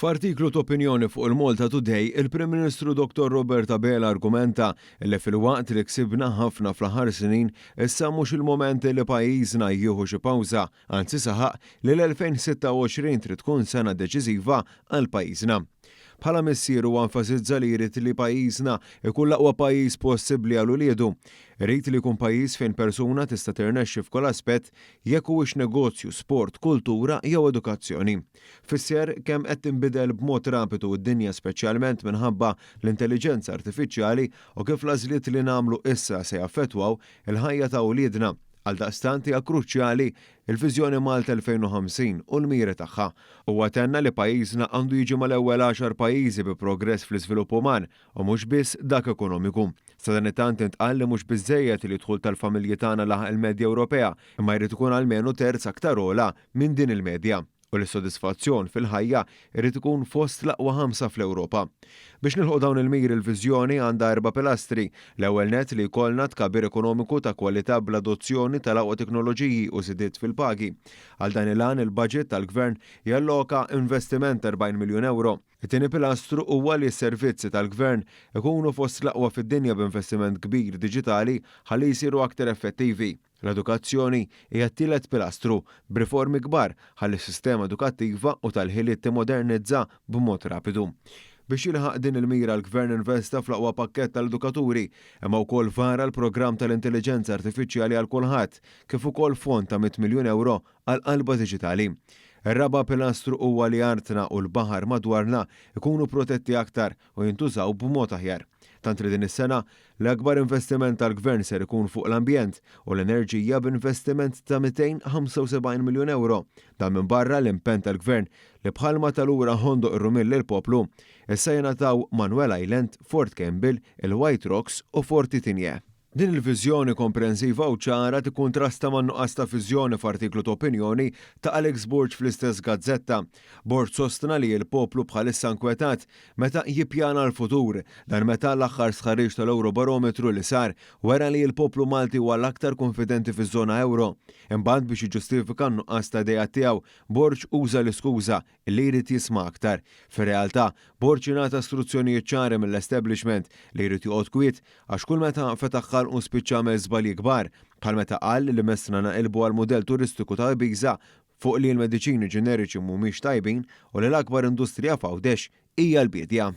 F'artiklu t'opinjoni fuq il-Malta Today, il-Prim Ministru Dottor Robert Abela argumenta li filwaqt li ksibna ħafna fl-aħħar snin, issa mhux il-mument li pajjiżna jieħu xi pawża, anzi saħaq li l-2026 trid tkun sena deċiżiva għal pajjiżna. Bħala missier huwa enfasizza li jrid li pajjiżna jkun l-aqwa pajjiż possibbli għal uliedu. Irid li jkun pajjiż fejn persuna tista' tirnexxi f'kull aspett jekk huwiex negozju, sport, kultura jew edukazzjoni. Fisser kemm qed tinbidel b'mod rapidu d-dinja speċjalment minħabba l-intelliġenza artifiċjali u kif l-għażliet li nagħmlu issa se jaffettwaw il-ħajja ta' uliedna. Għaldaqstant hija kruċjali l-Viżjoni Malta 2050 u l-miri tagħha. Huwa tenna li pajjiżna għandu jiġi mal-ewwel għaxar pajjiżi bi progress fl-iżvilupp uman u mhux biss dak ekonomiku. Sadanittant intqal li mhux biżżejjed li d-dħul tal-familji tagħna laħaq il-medja Ewropea imma jrid ikun almenu terz aktar ogħla minn din il-medja u li s-sodisfazzjon fil-ħajja jrid ikun fost l-aqwa ħamsa fl-Ewropa. Biex nilħqu dawn il-miri l-viżjoni għandha erba' pilastri, l-ewwel nett li jkollna tkabbir ekonomiku ta' kwalità bl-adozzjoni tal-aqwa teknoloġiji u żidiet fil-pagi. Għal dan il-għan il-baġit tal-Gvern jalloka investiment ta' 40 miljun ewro. It-tieni pilastru huwa li s-servizzi tal-Gvern ikunu fost l-aqwa fid-dinja b'investiment kbir diġitali ħalli jsiru aktar effettivi. L-edukazzjoni hija t-tielet pilastru, b'riformi kbar ħalli s-sistema edukattiva u tal-ħiliet timmodernizza b'mod rapidu. Biex jilħaq din il-mira l-Gvern investa fl-aqwa pakkett tal-edukaturi, imma wkoll vara l-programm tal-intelliġenza artifiċjali għal kulħadd, kif ukoll fond ta' 100 miljun ewro għall-qalba diġitali. Ir-raba' pilastru huwa li artna u l-baħar madwarna jkunu protetti aktar u jintużaw b'mod aħjar. Tant li din is-sena, l-akbar investiment tal-Gvern ser ikun fuq l-ambjent u l-enerġija b'investiment ta' 275 miljun ewro. Dan minbarra l-impenn tal-Gvern li bħalma ta lura Ħondoq ir-Rumiel lill-poplu, issa jingħataw Manuel Island, Fort Campbell, il-White Rocks u Forti Tignè. Din il-viżjoni komprensiva u ċara tikkuntrasta man-nuqqas ta' viżjoni f'artiklu ta' opinjoni ta' Alex Borg fl-istess gazzetta. Borg sostna li l-poplu bħalissa nkwetat meta jippjana l-futur. Dan meta l-aħħar stħarriġ tal-Ewrobarometru li sar wera li l-poplu Malti huwa l-aktar kunfidenti fiż-żona ewro. Imbagħad biex jiġġustifika n-nuqqas ta' ideat tiegħu, Borg uża l-iskuża li jrid jisma' aktar. Fir-realtà, Borg ingħata struzzjonijiet ċari mill-establishment li jrid joqgħod kwiet għax kull meta fetaħ ħalqu spiċċa għamel żbalji kbar, bħal meta qal li messna naqilbu għall-mudell turistiku ta' Ibiza fuq li l-mediċini ġeneriċi mhumiex tajbin u li l-akbar industrija f'Għawdex hija l-biedja.